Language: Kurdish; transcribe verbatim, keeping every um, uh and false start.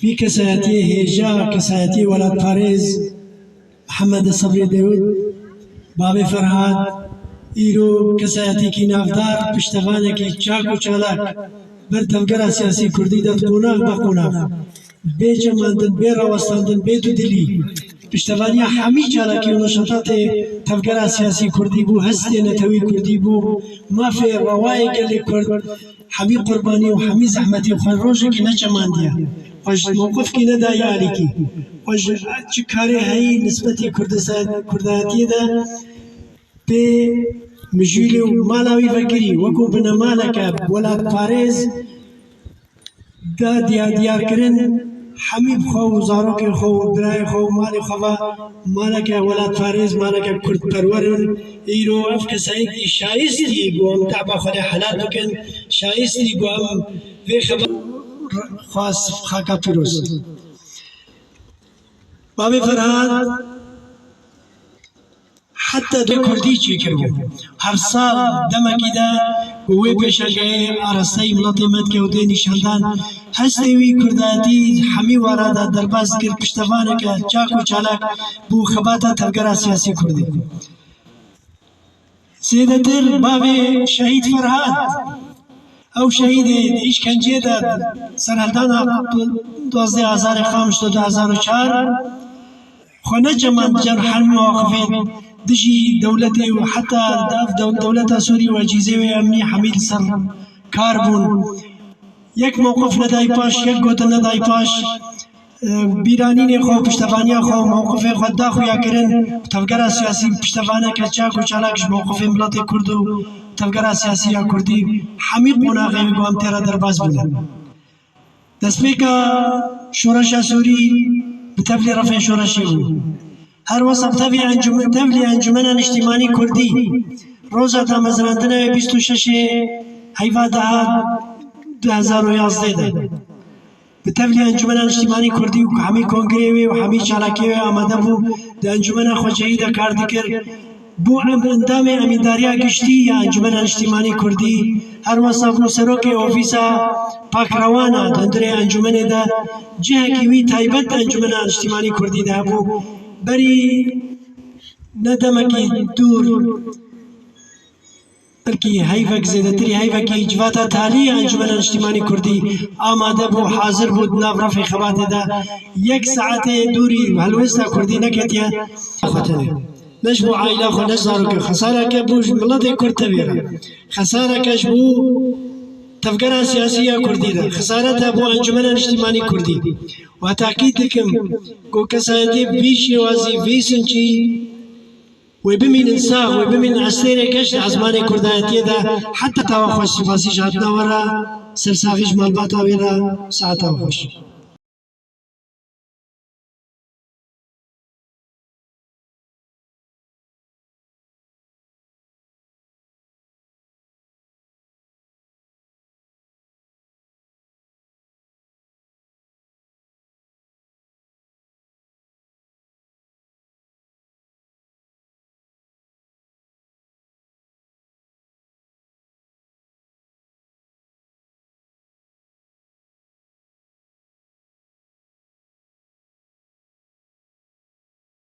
Vî kesayetiyê hêja, kesayetiyê welatparêz Mihemed Sebrî Dewid, Bavê Ferhad, îro kesayetiyekî navdar, piştevanekî çak û çalak ber tevgera siyasî kurdî de qonax be qonax, bê çemandin, bê rawestandin, bê dudilî, piştevaniya hemî çalakî û neşatatê tevgera siyasî kurdî bû, hestê netewî kurdî bû, mafê rewayê gelê kurd, hemî qurbanî û hemî zehmetî xwe rojekî neçemandiye. Xwe ji mewqifkî nedayî alîkî. Xwe ji çi karê heyî nisbetî Kurdistan, Kurdayetiyê de pê mijûlê û mala wî vekirî, wekû binemaleke welatparêz da diya-, diyarkirin, hemî bi xwe û zarokê xwe û birayê xwe û malê xwe ve maleke welatparêz, maleke kurdperwer in. Îro ev kesayîtî şayistî ku em teba xwe lê helal bikin, şayistî ku em vê xebat xwe xaka pîroz. Bavê Ferhad heta dê kurdî çêkiribû. Her sal demekî de ku wê pêşangehê arasteyî miletê me dike û dê nîşandan hestê wî kurdayetî hemî wara de derbas dikir, piştevaneke çak û çalak bû xebata tevgera siyasî kurdî. Zêdetir bavê şehîd Ferhad, ew şehîdê di îşkenceyê de serhildana duwazdeh Azarê Qamişlo du hezar û çar, xwe neçemand cem her mewaqifê dijî dewletê û heta di ev dew-, dewleta Sûrî û ecîzê wê emnî hemî li ser kar bûn. Yek mewqif nedayî paş, yek gotin nedayî paş. Bîranînê xwe, piştevaniya xwe, mewqifê xwe da xuya kirin, tevgera siyasî piştevaneke çak û çalak ji mewqifê miletê Kurd û tevgera siyasî ya Kurdî hemî qonaxê wî ku em tê re derbas bûne. Destpêka şoreşa Sûrî bi tevlî refên şoreşê bû. Her wesa bi tevlî encûm-, tevlî Encûmena Niştîmanî Kurdî roja damezrandinê wê bîst û şeşê heyva daha du hezar û yazdeh de. Bi tevlî Encûmena Niştîmanî Kurdî û hemî kongreyê wê û hemî çalakiyê wê amade bû di Encûmena Xwecihî de kar dikir. Bû em endamê Emîndariya Giştî ya Encûmena Niştîmanî Kurdî, her wesa bû serokê Ofîsa Pakrewana di hundirê encûmenê de cihekî wî taybet di Encûmena Niştîmanî Kurdî de hebû. Berî ne demekî dûr, belkî heyvek zêdetirî, heyvekî civata talî ya Encûmena Niştîmanî Kurdî amade bû, hazir bû di nav refê xebatê de. Yek saetê dûrî helwêsta Kurdî neketiye. Xwe tenê. Ne ji bo aîla xwe, ne ji zarokê. Xesareke bû ji miletê Kurd tevî re. Xesareke ji bo tevgera siyasî ya Kurdî de. Xesarete bû Encûmena Niştîmanî Kurdî. Wa tekîd dikim ku kesayetê vî şêwazî, vî sincî, wê bimînin sax, wê bimînin estêreke ji ezmanê kurdayetiyê de heta tawa xweş. Spasî ji hatina we re, sersaxî ji malbata wê re, saeta we xweş.